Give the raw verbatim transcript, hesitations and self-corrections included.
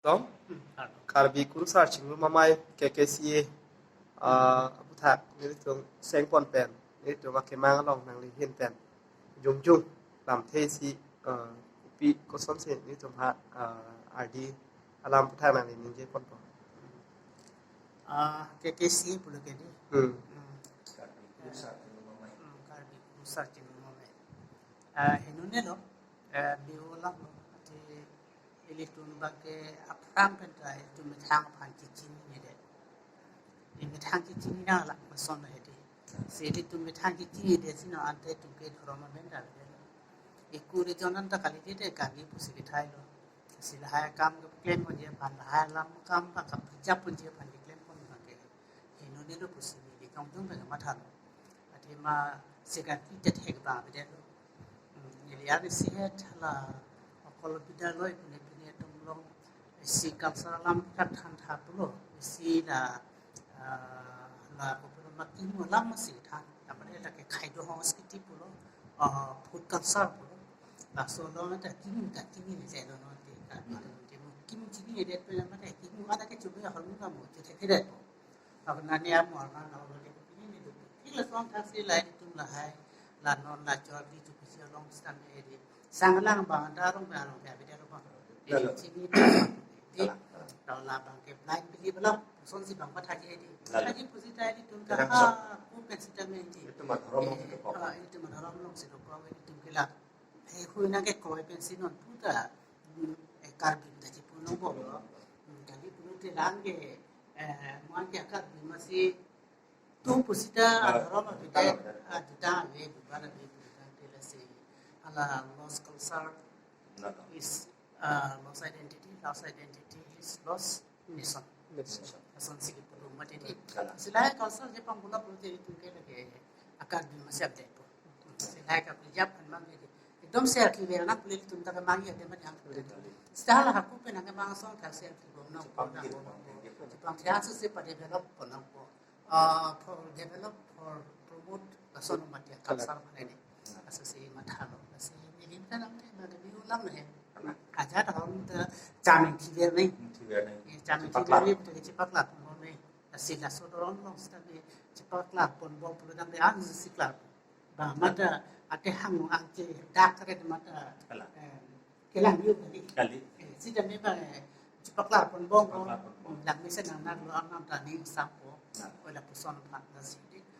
Kardom, Karbi Kurusar Chingrum Amei, K K C A, ah, aputhak nelitum sengpon pen, nelitum akemang along nanglihin pen jongjung lamthe isi, ah, kopi kosonsi nelitum ha, ah, ardi alam aputhak nangli ningje ponpo. Ah, K K C A pulo ke di. Hmm. Hmm. Hmm, Karbi Kurusar Chingrum Amei. Ah, henune lo, eh, biu lang lo, ati ilitum bangke aphrang pen ta ilitum methang aphan kechinine det. Di methang kechinine la mason hedi. Si ilitum methang kechinine det si non ante itum ke dhorom amen ta det. Iku region an ta kalidet, Karbi pusi kethai lo. Si lahai akam keklem ponji aphan, lahai alam akam ka kap jap ponji aphan keklem pon bangke henune lo pusi neli jongjung pen matha lo. Athema segan kita thek ba bede lo. Hmm, neli arni sihet hala okol bida loi pune pune atum along isi culture alam aputhak than tha pulo. Isi la, ah, la kopilo ma kimu alam masi than. Apar lake khaido hong skill pulo, ah, food culture pulo. Laso along ta kimu ta kimu ne jai lo non te ka. Hmm. Te mo kimu chinine det pen ma ta kimu ada ke chubi hol mu ka mo chu thek det po. Ako nani amo arna na ulo de kini ni do. Kila song taxi lai tum lahai. La non la chor di chu pisi along stand edi. Sang lang bang darong bang along ya bida ro bang. La, la. Chini di. Tau la bang ke blind belief la. Sonsi bang pathaji edi. La, la. Thaji pusi ta edi tum ta. Kadang ha, sa. Ku pen sita me edi. Itum adhorom along si dokok. Ah, itum adhorom along si dokok, itum kila. He hui nang ke koi pensi non puta, mm, eh, Karbi ta chipu nong bom lo. Mm, Karbi pulo te lang ke, eh, man ke Karbi masi tu pusita, ah, adhorom abide, ah, adhorom abide, ah, juda ave, bukan ave, bukan te lasi. Hala lost culture is, ah, lost identity, lost identity is lost nation. Nation. Asonsi kipu mati di. Kalang. Si lahai culture Japan gula pulo te itum ke lake akar di masi update po. Si lahai ka pijap kan mang di. Ekdom si arki vera na pule itum ta ka mang ya de mati ang pule. Sita hala haku pen ang mang song ka si arki bom nang po, nang po, nang po. Japan si asu si pa develop po nang po. Ah, for develop, for promote, lason mati culture mane ni. Asonsi matha lo, asonsi ni lim ta nang te, nang te biu lang he. Aja ta hong ta chang thiver ni. Thiver ni. Ye chang thiver ni, ta chepaklar pon ni. Asonsi laso doron long sita ni chepaklar pon bom pulo dam de an si klar. Ba mata ate hang ang che dak re mata. Kalang. Eh, kelang yu kali. Kali. Eh, sita me ba, eh, chepaklar pon bom. Chepaklar pon bom. Lang me se nang nang lo ang nang ta ni sampo. Nang. Ko lapuson phat na si.